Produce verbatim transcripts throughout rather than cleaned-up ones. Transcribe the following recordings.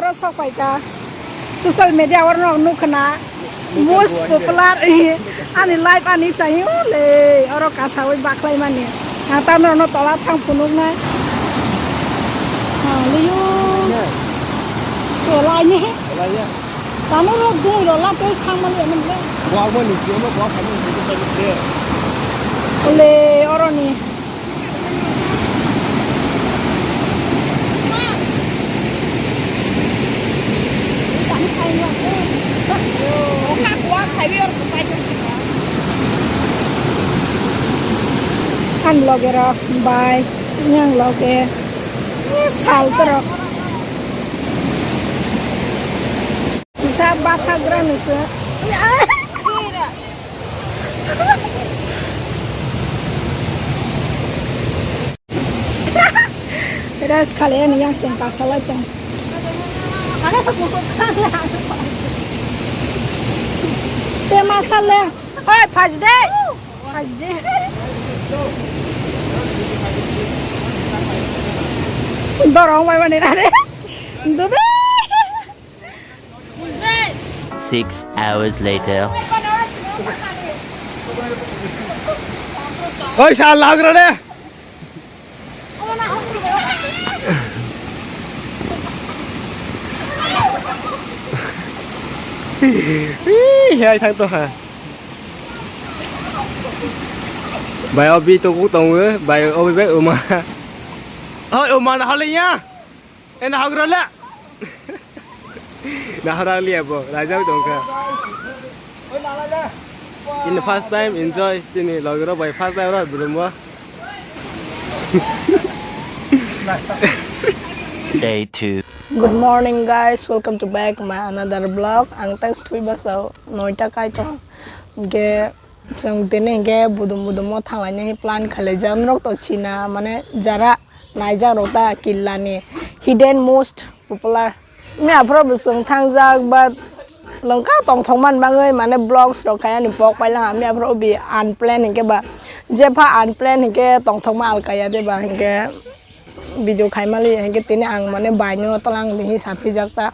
Sok pai ka. Social media oro no nuk khna. Most popular ani life ani chayu le oro kasawi baklai mani. Ang tamo no tola thang phunuk nai. Ha, liyu. Tola ni. Tamo ro dung ro la tei sang mani amin le. Buak mani, buak mani, buak mani. Le oro ni. Ang loge rok bai, yang loge sal terok. Bisa bathak gra nese. Rest khali ani yang seng kasalai tong. Te masale. Oi, phajde. Phajde. Dorong bai mani rare. Dube. Six hours later. Oi, sal lagra de. Ih, hai thang to ha. Bai obi to kuk tongo, bai obi bai uma. Oi, uma na hale ya. Ena hagra le. Nahara liya bo, rajau tongkha. Ini first time enjoy, ini logro bai first time ro belum wa. Day two. Good morning guys, welcome to back my another vlog. Ang thanks thui basao noita kai tong. Ge jong tene ge budum budum mo thanglai ni plan khalai jam rok to sina mane jara. Naijak rok ta killa ni hidden most popular. Miya phoro bo chwng thangjak but longka tongthok man bagwi mane vlogs rok khai ani pok paila ha miya phoro bi unplan hinkhe ba jepha unplan hinkhe tongthok ma alkaya de ba hinkhe video khai mali hinkhe tini ang mane bai no tolang di hi saphi jak ta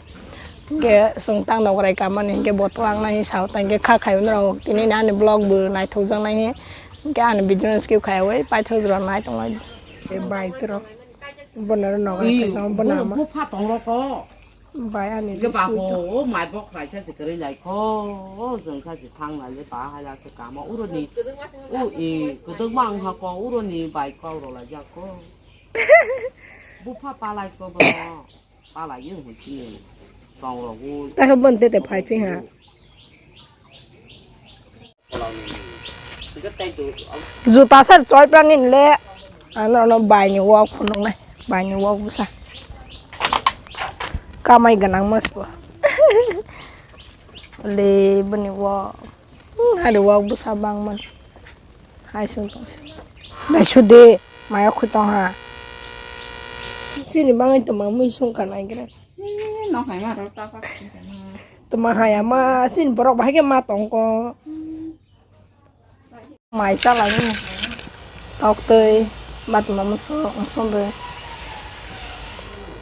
hinkhe chwng tang nokrai kamani hinkhe bo tolang nai hi sao ta hinkhe kha khai rok tini ani vlog bo naithok jak nai hi hinkhe ani video no skip khai wi paithak jora nai tong lai. Bai tro. Bono ro nogo kaisa bono ama. Bupha tong roko. Bai ani. Ge ba ho, o mai bok rai sa se kere lai ko. O jeng sa se thang lai le ba ha ya se kamo uro ni. O e, kedeng mang ha ko uro ni bai ko ro la ja ko. Bupha palai ko bono. Palai yung hu si. Tong rogo. Ta ko bon te te phai phi ha. Juta sar choi prani le. Ano no bai ni wok phunuk nai. Bai ni wok busa. Kamai ganang mas bo. Le bani wok. Hmm, hari wok busa bang man. Hai sung tong si. Dai sudi maya khu tong ha. Sini bangai tong ma mui sung kanai gra. Nong hai ma rok ta sa. Tuma hai ama sin borok bahai ke ma tong ko. Mai sa lagi. Tok tei bat ma muso muso be.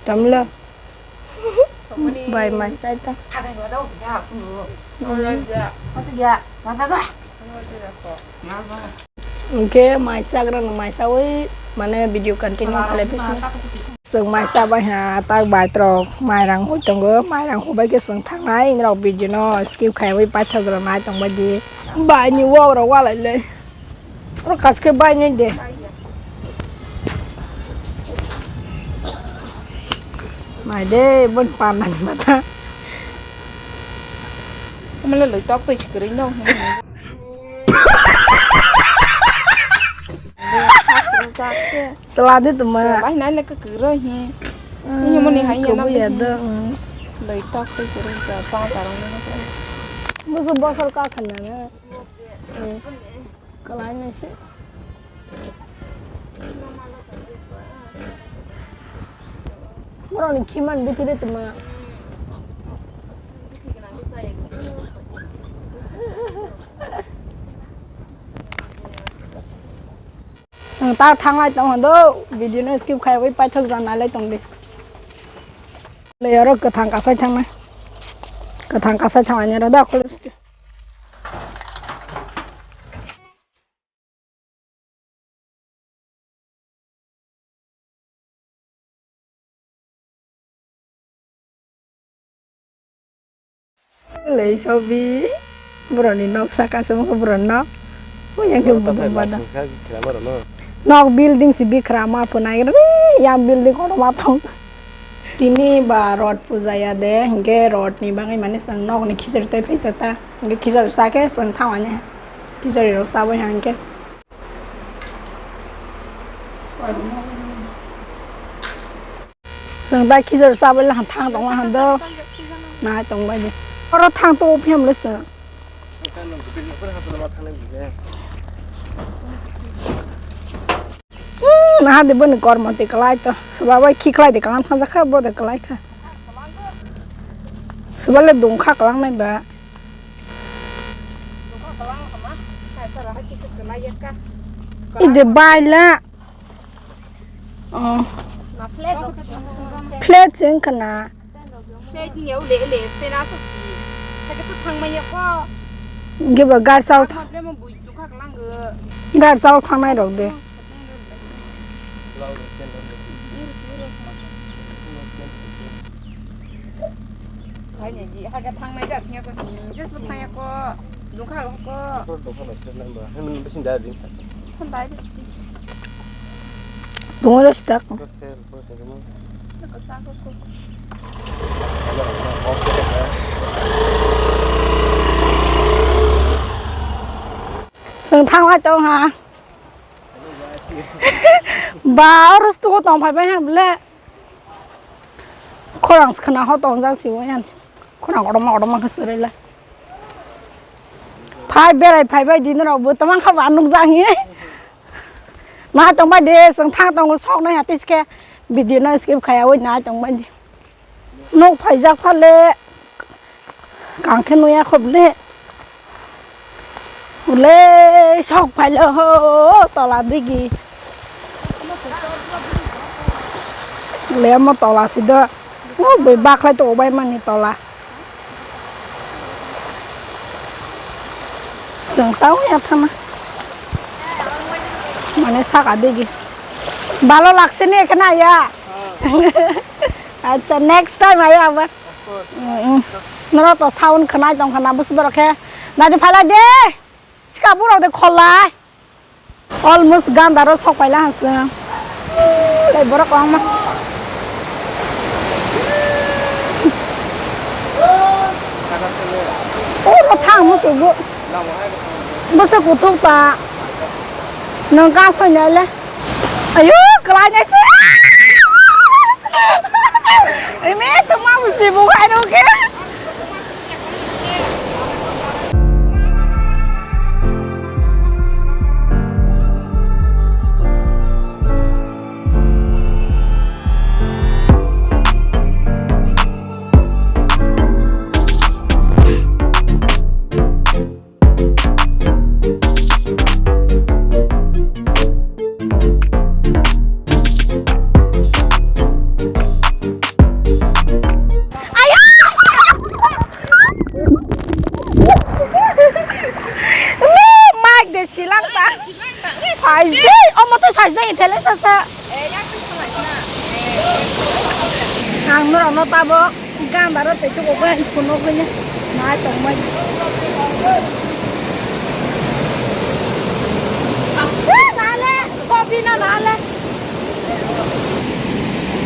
Tamla. Bai mai sa ta. Hingke mai sagra no mai sawi mane video continue khalai phi sini. Chwng mai sabai ha tak bai trok mairang hui tongo mairang hubai khe chwng thangnai rok video no skip khaiwi paithagra nai tongbai di bai ni wok rok walai le oro kaske bai ni de. Mai de bon pan nang mata. Mala loi tok twi sikri no. Tela de tuma. Lai nai le kwrwi hi. Ni mo ni hai ya na. Kubu ya do. Loi tok twi kwrwi ja pa ta rang. Musu bosor ka khana na. Kalai nai se. Borok ni khiman bithi de tuma. Chwng ta thanglai tong hwn do, video no skip khaiwi paithak jora nailai tong di. Le oro kwthang kasai thangnai. Kwthang kasai thangnai oro da kholo. Lei sobi. Boroni nok saka se mokhe boroni nok. Ui yang khe Borok budum tongthai bada. Nok singsa bikra borok no. Nok building si bikra ma pho nai ri yang building kono ma thong. Tini ba rot puja ya de, hingke rot ni bagwi mane chwng nok ni khichari tei phaisa ta. Hingke khichari sa khe chwng thawani. Khichari rok sa bai hangke. Chwng bai khichari chabwi lang thang tong lang do. Nai tong bai di. Oro thang to phiam le chwng. Hmm, na de bini kormo te kalai to. Soba bai khi kalai de kalang thang jakha bo de kalai kha. Soba le dong kha kalang nai ba. Ide baila. Oh. Plate sing kana. Giba gar sal. Gar sal thangnai rok de. Hai ni di, hai ka thang nai jak thang ya ko ni, just bo thang ya ko, dukha ko. Ko dukha nai sir nang ba. Hem ni bisin da din sa. Thang dai de sti. Dungo de sta ko. Ko sel, ko sel mo. Ko sa ko ko. Seng thang wa tong ha. Ba, oro stuko tong phai bai ha ble. Khorang se khna ho tong jak si oi han si. Khorang kotorma kotorma khe swrwi lai. Phai berai phai bai di norok bo tamang kha ba nuk jak hi. Na tong bai de, seng thang tong sok nai ha tis khe video no skip khaya oi na tong bai di. Nok phaijak phale, kang khe nuya khobole. Ule sok phailo ho, tola digi. Ule mo tola si do. O bai bakhlai to bai mani tola. Chwng tao ya thana. Mane saka digi. Balo lakse ni ekhana ya. Acha, next time ayo abar. Of course. Mm, mm. Noro to sound khnai tong khana busu doro khe. Nadi phalai de. Sika burok de kholai. Almost gandaro sok paila hase. Lai borok kwbangma. Oro thang musugo. Busu kuthuk ta. Nang ka soi nai le. Ayo, kalai nai se. Imi tuma busi bu khai ro ke. Mike de silang ta. Sajde, omo to sajde, Italian sasa. Ang norokno tabok gandaro tei tubugo hai phunukgwi nai tongmani. Nale, Sobina nale.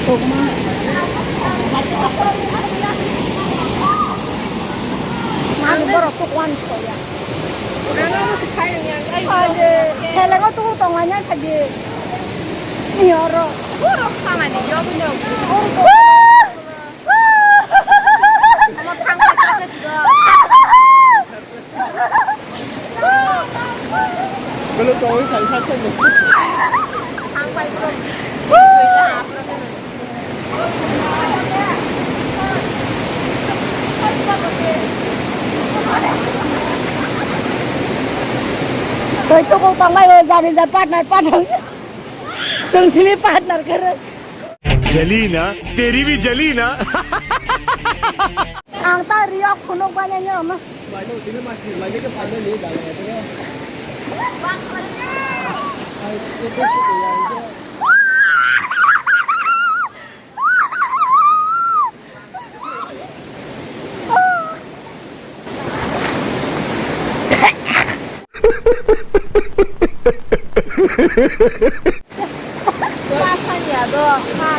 Tongma. Nale borok tukuan soya. Phaide, selengo tuku tonglai nai phaide. Ni oro. Borok samani job no. Belum tahu saya saya. Toi tuku tongmai o jani ja partner partner. Chwng simi partner khe rw. जली ना, तेरी भी जली ना। Ang ta riyok phunuk banya nyo no.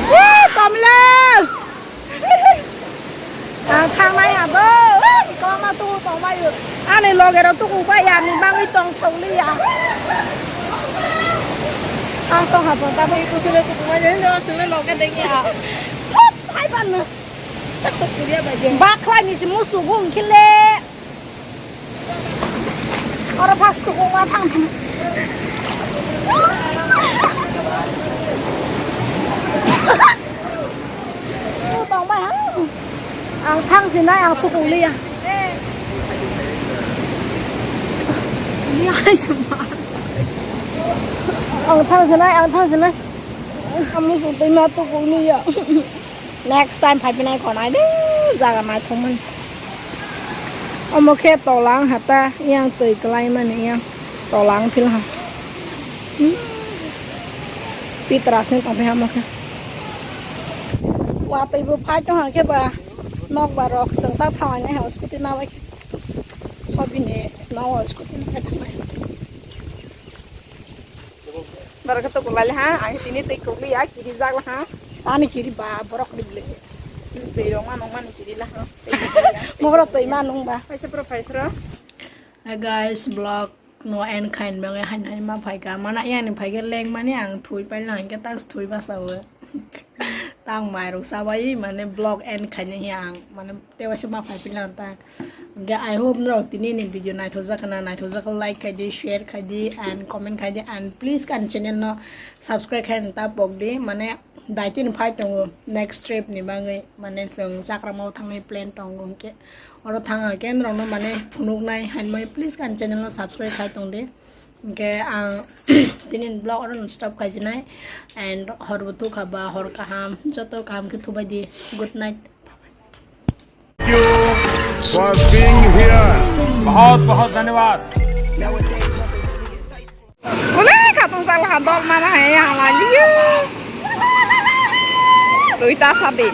Wih, Kamlesh! Ang thangnai abo, wih, koma tu tongmai. Ani loge rok tuku bai ani bangwi tong thokliya. Ang tong habo, tamo ikusule tuku bai, jeng jeng sule loge dengya. Thut, hai ban. Bakhlai ni si musugo hwnkhe le. Oro pas tuku ma thang. Tong bai ha. Ang thang sinai ang tuku liya. Liya hai suma. Ang thang sinai, ang thang sinai. Ang musu twi ma tuku liya. Next time phai phinai khonai de jaga naithokmani. Omo khe tolang hata yang twi kwlai mani yang tolang phil ha. Hmm. Pitra sing tong phai omo khe. Watwi bo phai tong ha khe ba nok ba rok seng ta thawani ha scooty na bai khe. Sobini no scooty na bai thangnai. Borok khe tukulai ha, ang tini twi kukliya, kiri jak ha. Ani kiri ba, borok kiri le. Twi rok ma nung mani kiri la ha. Mogorok twi ma nung ba. Paisa pro phai pro. Hey guys, vlog no end khain bangwi hainai ma phaika. Mana yang ni phaika leng mani ang thui pai lang ke tas thui basa o. Tang mai rok sabai mane vlog end khainai ang mane tewaisa ma phai phi lang ta. Hingke I hope norok tini ni video naithokjak khana, naithokjak khe like khaidi, share khaidi and comment khaidi and please ani channel no subscribe khaina ta pokdi, mane daitini phai tongo next trip ni bagwi, mane chwng chakrama o thangnai plan tongo hingke oro thang khe norok no mane phunuknai hinmai please ani channel no subscribe khai tongdi. Hingke ang tini ni vlog oro no stop khaijinai and hor bo thukha ba hor kaham joto kaham khe thubaidi good night. Thank you for being here. बहुत बहुत धन्यवाद. Ule khatung sal ha dol mana hai ha la liyo. Tui ta sa de.